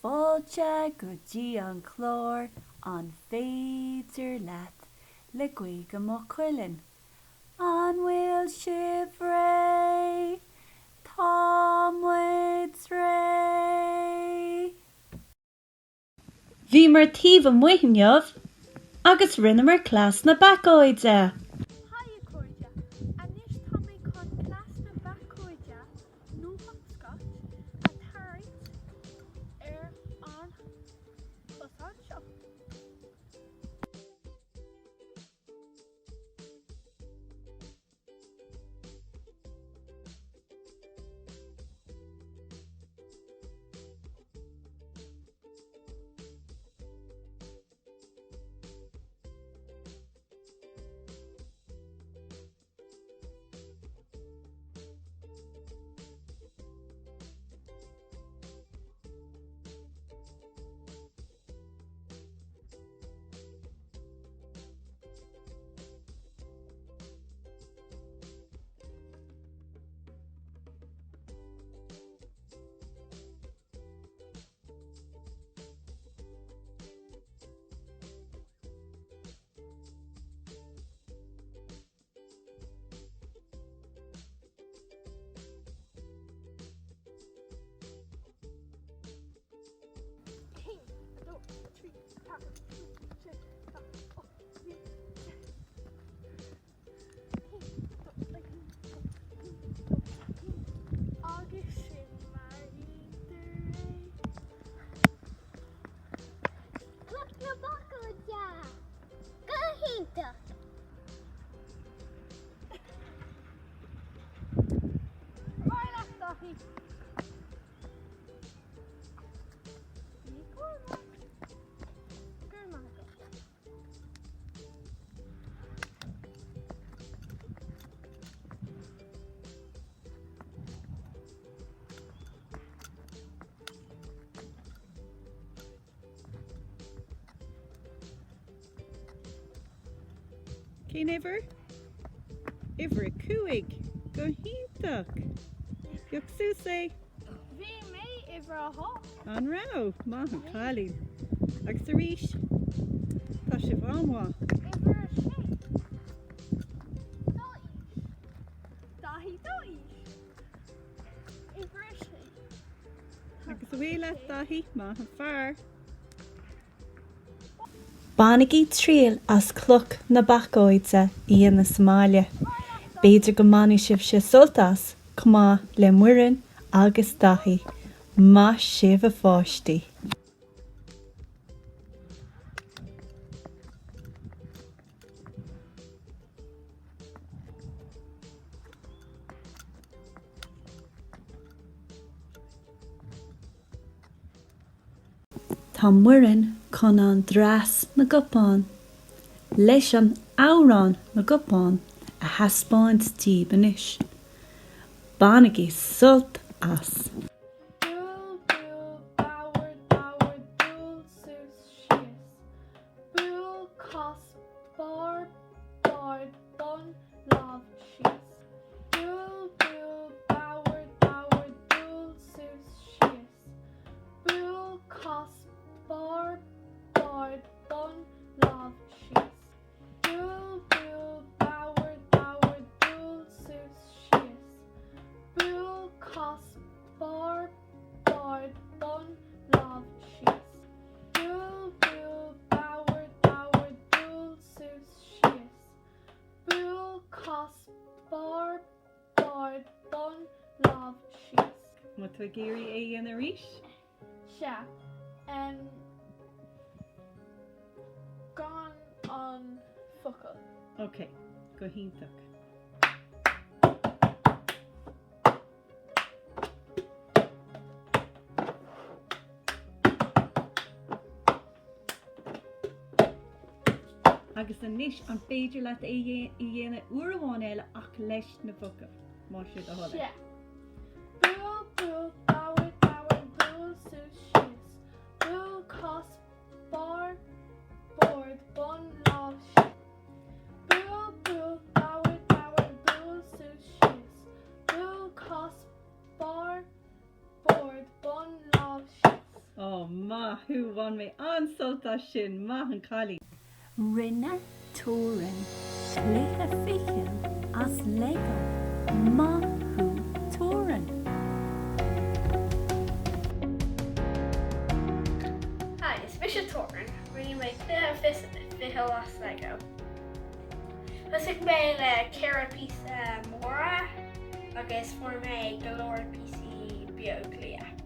Fáilte go dtí an clár An féidir leat le Gaeilge Maigh Cuilinn. An bhfuil sibh réidh? Tá muid réidh! Bhíomar taobh amuigh inniu agus rinneamar cleas na bacóide. Haigh a chairde, anois tá mé chun cleas na bacóide nó hopscotch a tharraingt ar an chosán seo. Agus sin mar a dhéantar é. Cloch na Bacóide! Go hiontach! Ar aghaidh leat, Daithí! Bí cúramach. Go raibh maith agat. Cén uimhir? Uimhir 5. Go hiontach! Pioc suas é. Bhí mé uimhir 8. An raibh? Maith an cailín. Agus arís, tá sibh an-mhaith. Uimhir 6. Do aois. Daithí do aois. Uimhir 6. Agus away leat Daithí, maith an fear. Bainigí triail as cloch na bacóide a dhéanamh sa mbaile. B'fhéidir go mbainfidh sibhse sult as, chomh maith le Muireann agus Daithí. Maith sibh a pháistí! Tá Muireann chun an dreas na gcupán, leis an amhrán na gcupán a thaispeáint díbh anois. Bainigí sult as! Buail, buail, bord, bord, buail suas, síos. Buail, cos, barr, bord, bun, lámh, síos. Buail, buail, bord, bord, buail suas, síos. Buail, cos, barr, bord, bun, lámh, síos. Buail, buail, bord, bord, buail suas, síos. Buail, cos, barr, bord, bun, lámh, síos. Buail, buail, bord, bord, buail suas, síos. Buail, cos, barr, bord, bun, lámh, síos. An bhfuil tú ag iarraidh é a dhéanamh arís? Sea. Em, gan an focal. Ok, go hiontach. Agus anois an féidir leat é a dhéanamh uair amháin eile ach leis na focail, más é do thoil é. Sea. Buail, buail, bord, bord, buail suas, síos. Buail, cos, barr, bord, bun, lámh, síos. Buail, buail, bord, bord, buail suas, síos. Buail, cos, barr, bord, bun, lámh, síos. Ó, maith thú, bhain mé an-sult as sin, maith an cailín. Rinne Torin cluiche fichille as Lego, maith thú Torin! Hi, is mise Torin. Rinne mé cluiche fichille as Lego. Thosaigh mé le 4 píosa móra agus fuair mé go leor píosaí beag liath.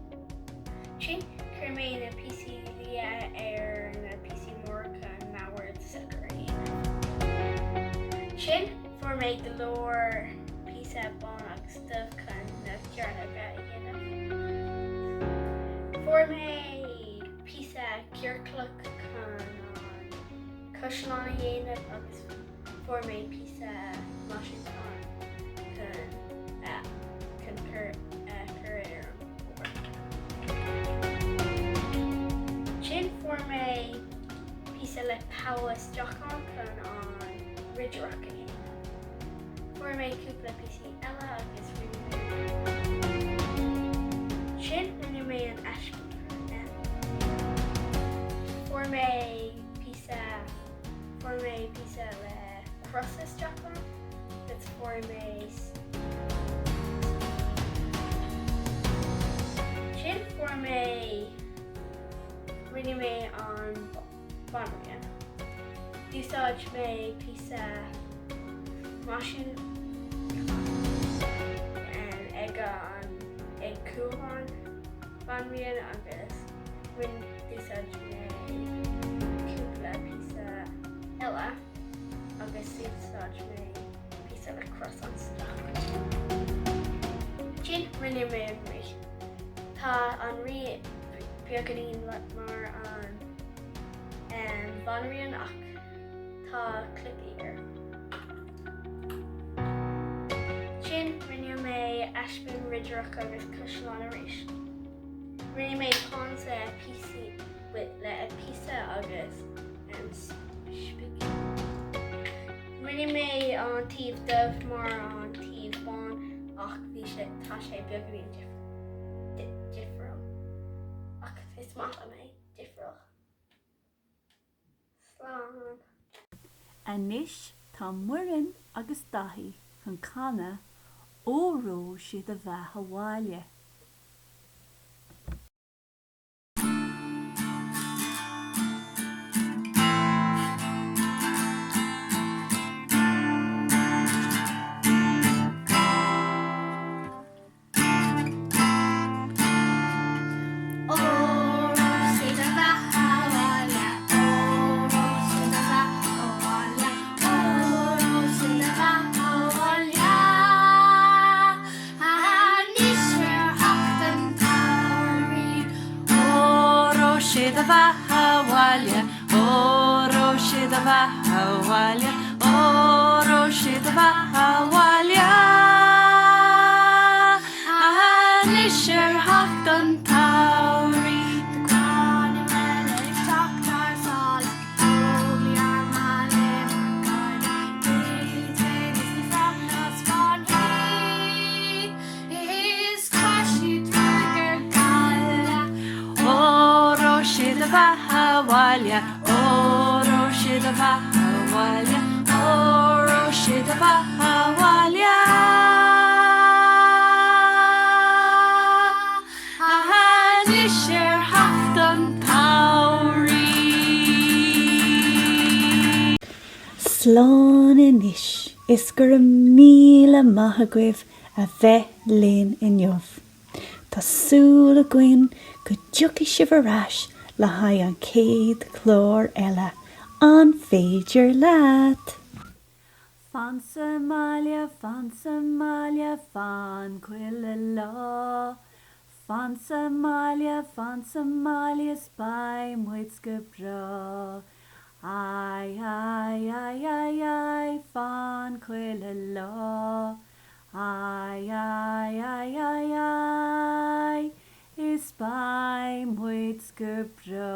Ansin chuir mé na píosaí liath ar na píosaí móra chun mbord socair a dhéanamh. Ansin fuair mé go leor píosa bán agus dubh chun na cearnóga a dhéanamh. Fuair mé píosa ciorclach chun an caisleán a dhéanamh agus Fuair mé píosa maisiúcháin chun cur ar an bhord. Ansin fuair mé píosa le poll isteach ann chun an ridireach a dhéanamh. Fuair mé cúpla píosaí eile agus rinne mé. Ansin rinne mé an eispéireas. Fuair mé píosa. Fuair mé píosa le cros isteach ann agus fuair mé Ansin fuair mé rinne mé an banríon. D'úsáid mé píosa maisiúcháin ag an ag cúl an bhanríon agus rinne D'úsáid mé cúpla píosa eile agus d'úsáid mé píosa le cros isteach. Ansin rinne mé an rí. Tá an rí beagáinín mar an bhanríon ach tá cluichí air. Ansin rinne mé eispéin ridireach agus caisleán arís. Rinne mé pónsa píosaí le píosa agus spící. Rinne mé an taobh dubh mar an taobh bán ach bhí sé tá sé beagáinín difriúil. Ach is maith liom é difriúil. Slán. Anois tá Muireann agus Daithí chun canadh Óró Sé do Bheatha 'Bhaile. Óró sé do bheatha abhaile, óró sé do bheatha abhaile, óró sé do bheatha abhaile. Anois ar theacht an tsamhraidh. Óró sé do bheatha abhaile, óró sé do bheatha abhaile, óró sé do bheatha abhaile. Anois ar theacht an tsamhraidh. Tá gráinne mheala ag teacht thar sáile, Óglaigh armtha le marcáil, Ní tréan is ní fran ná Spáinnigh. Is chuir siad ruaig ar Ghallaibh. Óró sé do bheatha abhaile, óró sé do bheatha abhaile, óró sé do bheatha abhaile. Anois ar theacht an tsamhraidh. Slán anois is go raibh míle maith agaibh a bheith linn inniu. Tá súil againn go dtiocfaidh sibh ar ais le haghaidh an chéad chlár eile, An féidir leat? Fan sa mbaile, fan sa mbaile, fan chuile lá. Fan sa mbaile, fan sa mbaile is beidh muid go breá. Ai, ai, ai, ai, ai, fan chuile lá. Ai, ai, ai, ai, ai, is beidh muid go breá.